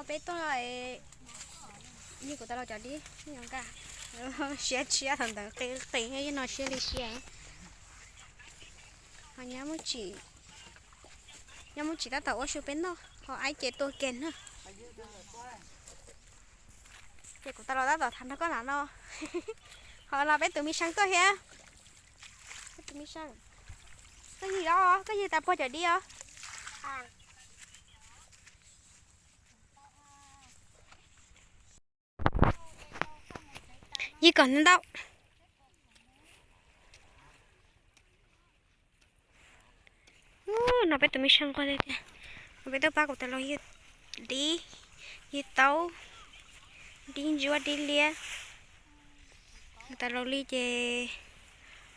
Peb tuaj, yog kuv tas los cov dib nyob nka, siab tshiab thaum ntawd qis qis, yeej no siab li siab. Ho nyob muaj tsim, nyob muaj tsim tab tom ua su peb noj, ho aib ces tua kiag na. Ces kuv tas los tab tom tham nrog koj lam no. Ho no peb tus me seej tuaj thiab. Peb tus me seej, koj ywg os, koj ywg tas puag cov dib os. Ywg kom ntau. No peb tus me seej nquag tiag tiag. No peb tuaj pab kuv tas los ywg dib, ywg taub, dib ntsuab dib liab. Kuv tas los li ces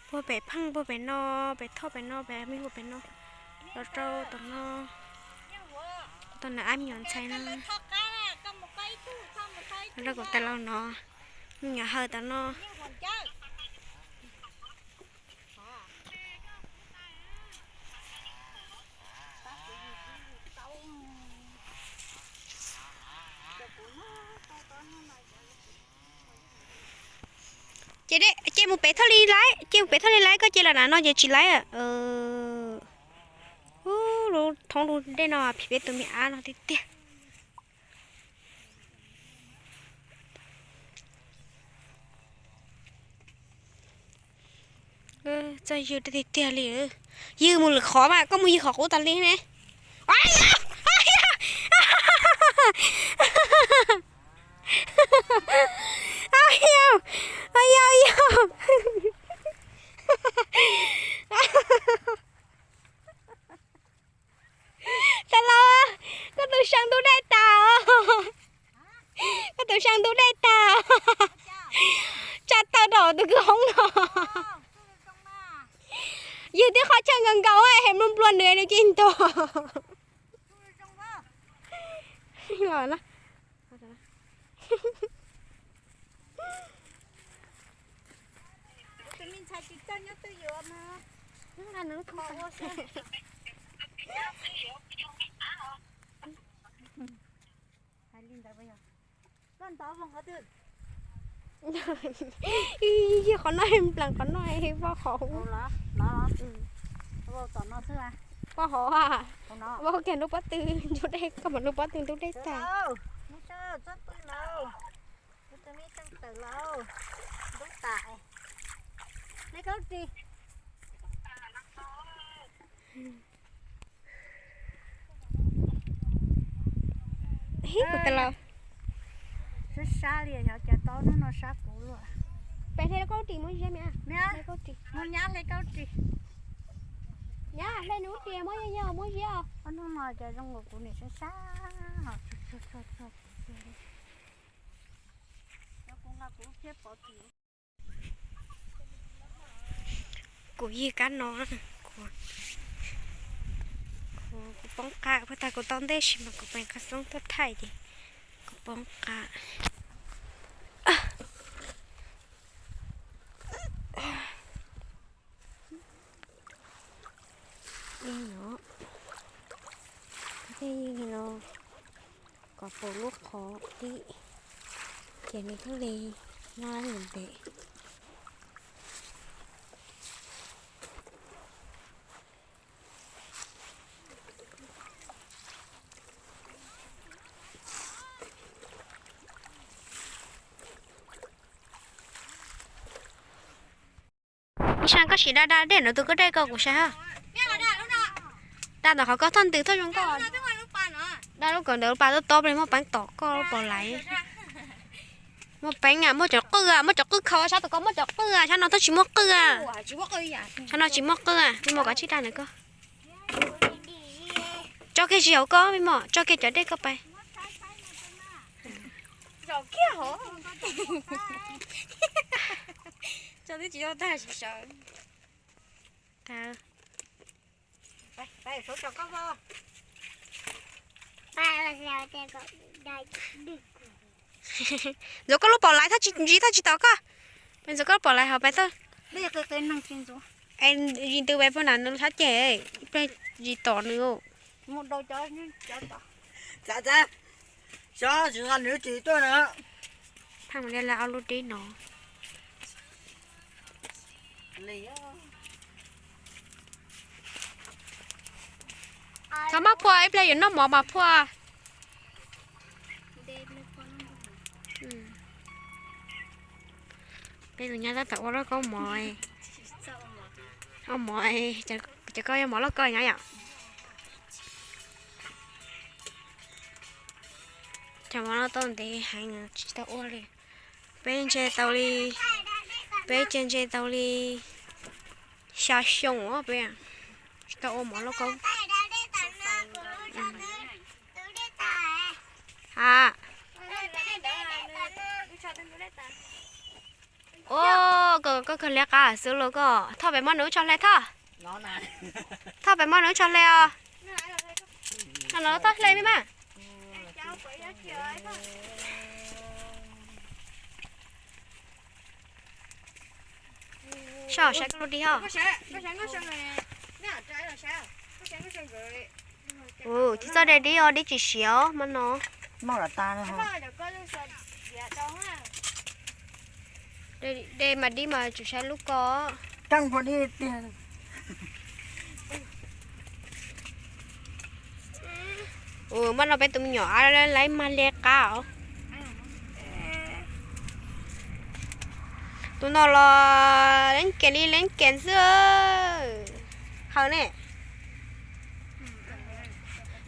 puag pem pheej puag pem no, pem thoj pem no, pem me hu pem no, los rau tom no, tom nram ab me nyuam ntxhais no. Los rau kuv tas los no, me nyuam haw tom no. Ces cia mus pem thoj li laib, cia mus pem thoj li laib, koj cia los nram no ces tsis laib. Lub thoob lub dej no phim peb tus me ab no tiag tiag. Txoj ywg tiag tiag li. Ywg mus lwm qhov mas koj mus ywg qhov qub tas li ne. Yog, yog. Tas los, koj tus seej ntub dej tas os. Koj tus seej ntub dej tas. Tsa taw rau tus kwv hoob no. Ywg twb qhov chaw nkaus nkaus, hem nplua nplua nws, nws cia li ntog. Ywg qhov no, nplees qhov no, vau qhov, vau hov, vau kiag lub pob tw ntub dej, koj mam lub pob tw ntub dej tag. Kuv tas los. Sab sab li, xyov cas tau hnub no sab kuv luaj. Pem hle koj ris muab ziab me. Hle koj ris. Muab nyab hle koj ris. Nyab hle nws ris muab yog yog muab ziab. Hnub no cas zoo nkaus kuv niam sab sab. Kuv yig kab no, kuv poob qab, puag ta kuv tau ntej sis mas kuv peem qab xoob tuaj thaij ces kuv poob qab. Tej no kom pom lub qhov tib, ces nws thiaj li nyob ntev. Ib sab koj sim da da dej no tus koj dej koj kuv saib. Da ntawm qhov koj thoj ntws thoj zoo nkauj. Da lub kawm ntawm lub pas tob tob ple muaj peev tom koj lub pom laiv. Muaj peev, muaj cov qwj, muaj cov qwj khaus, sab tom koj muaj cov qwj, sab no twb tsis muaj qwj. Sab no tsis muaj qwj, me mos kov tsib da ntawm koj. Tso kiag tsis hauv koj me mos, tso kiag cov dej koj pais. Ntxuav koj lub pom laiv, ntsis thaj tsis tom koj. Ntxuav koj lub pom laiv hov pais tau. Zis ntws pais puag nram nws sab ceg, ib pliag zis tom nws. Cov tsis nqa nws tsis tuaj na. Thaj mus li lawv ob lub dib no. Thov maj phua ib pliag yuav noj mov mas phua. Peb tus nyab tab tom ua lauj kaub mov. Ua mov, ces koj yuav mov lauj kaub nyob yom. Cov mov no tau ntev heev tsis tau ua li. Peb ntse tau li, peb cia ntse tau li xya xyoo os peb tsis tau ua mov lauj kaub. Ha. Ua, koj kawg liab qab xwb los koj. Thoj pem moj nws ub tso hle Thoj. Thoj pem moj nws ub tso hle os. No no toj hle mi mas. Soj saib koj lub dib ho. Ua, tsis txoj de dib os, dib tsis siav os maj no. De mas dib mas tsum saib lub ko. Ua, maj no peb tus me nyuam av laib mag li qab os. Tus no los leeb kem li leeb kem xwb. Haw ne.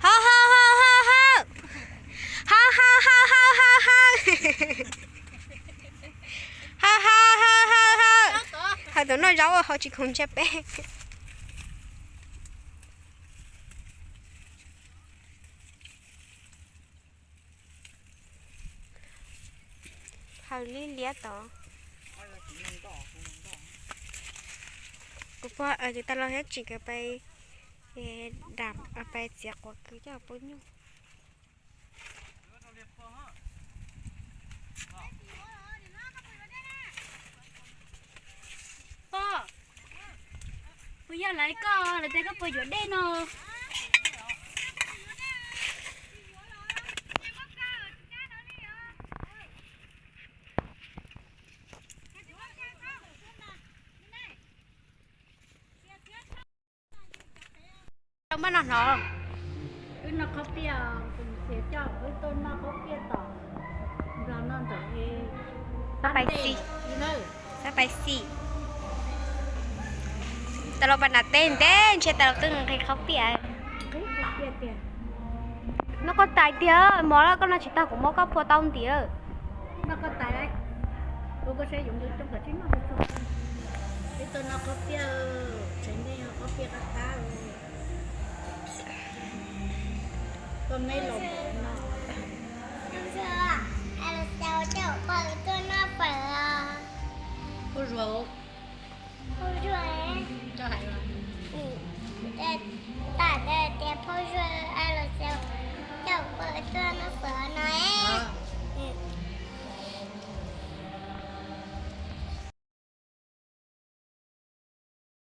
Haw haw haw haw haw. Haw haw haw haw haw haw. Haw haw haw haw haw. Haw tus noj zaub haw tsis khoom ntsia peb. Haw liab liab tod. Kuv pog tus tas los thiab tseem kawm pais dam pais txiav quav kwv coj pub nyuj. Pog, puas yog lawv koj, lawv tias koj puas yuav dej no? Maj no hnov. Wb noj qhob piaj, xiav coj wb tuaj noj qhob piaj tom nplog no ntawm. Pais xi, xab pais xi. Tas los pas nram teb ntev ntshe tas los twb nqhis qhob piaj. Noj koj tais tiag, mov koj noj tsis tag kuv muab koj phua tau ntiav. Noj koj tais, ua koj saib yoov coob coob kom tsis noj. Peb tuaj noj qhob piaj, tsev neeg qhob piaj qab qab. Koj me los no. Ua zuag.